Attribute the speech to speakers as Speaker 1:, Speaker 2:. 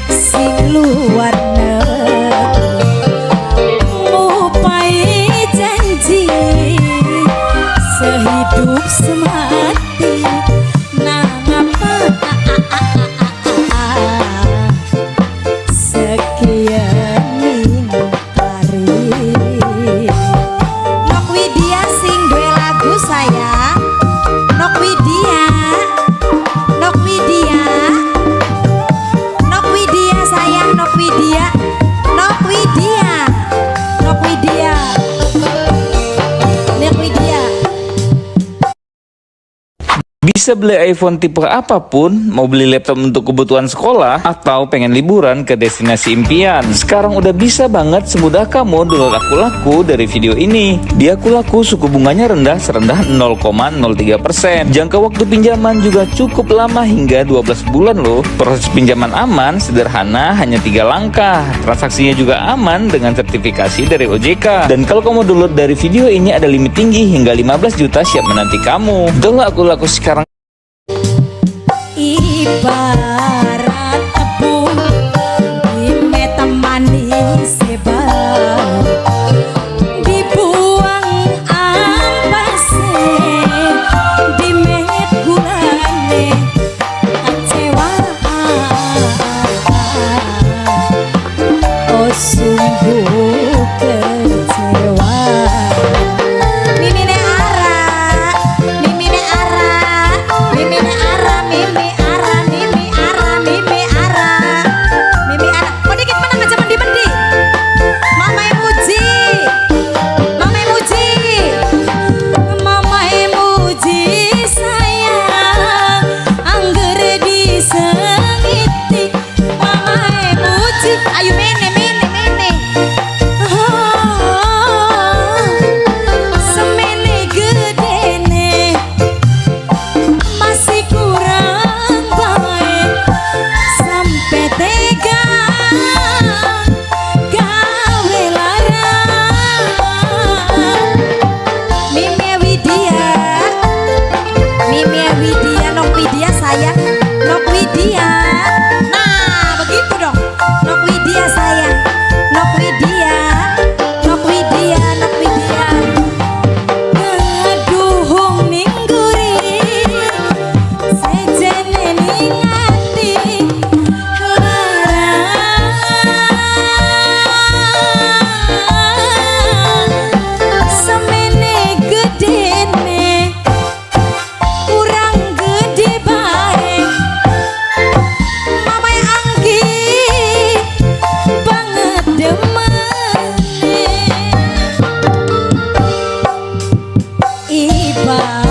Speaker 1: Sing luar negeri ngupai janji sehidup semati. Nangapa sekian hari. Nok Widya sing duwe lagu sayang. Nok Widya, Nok Widya, Nok Widya sayang, Nok Widya, Nok Widya, Nok Widya, Nok Widya.
Speaker 2: Bisa beli iPhone tipe apapun, mau beli laptop untuk kebutuhan sekolah, atau pengen liburan ke destinasi impian. Sekarang udah bisa banget semudah kamu download Akulaku dari video ini. Di Akulaku suku bunganya rendah serendah 0,03%. Jangka waktu pinjaman juga cukup lama hingga 12 bulan loh. Proses pinjaman aman, sederhana, hanya tiga langkah. Transaksinya juga aman dengan sertifikasi dari OJK. Dan kalau kamu download dari video ini, ada limit tinggi hingga 15 juta siap menanti kamu. Download Akulaku sekarang.
Speaker 1: Ibarat tebu dimet manis bau, dibuang ampase, dimet gulane kecewa. Oh, sungguh kecewa. Mimine Ara, Mimine Ara, Mimine Ara, Mimi Ara, Mimi Ara, Mimi Ara, Mimi Ara. Kok dikit menang aja mendi-mendi. Mama Muji, Mama Muji, Mama Muji sayang, angger disengiti. Mama Muji, ayo mene mene mene. Oh, semene gedene masih kurang baik sampai tega gawe lara. Mimi Widya, Mimi Widya, Nok Widya sayang, Nok Widya. Nah, begitu dong. Nok Widya sayang, Nok Widya, Nok Widya, Nok Widya. Ngaduhung ning guri, sejene ning ati lara. Semene gedene kurang gede bae. Mama Anggi banget demene. Ibarat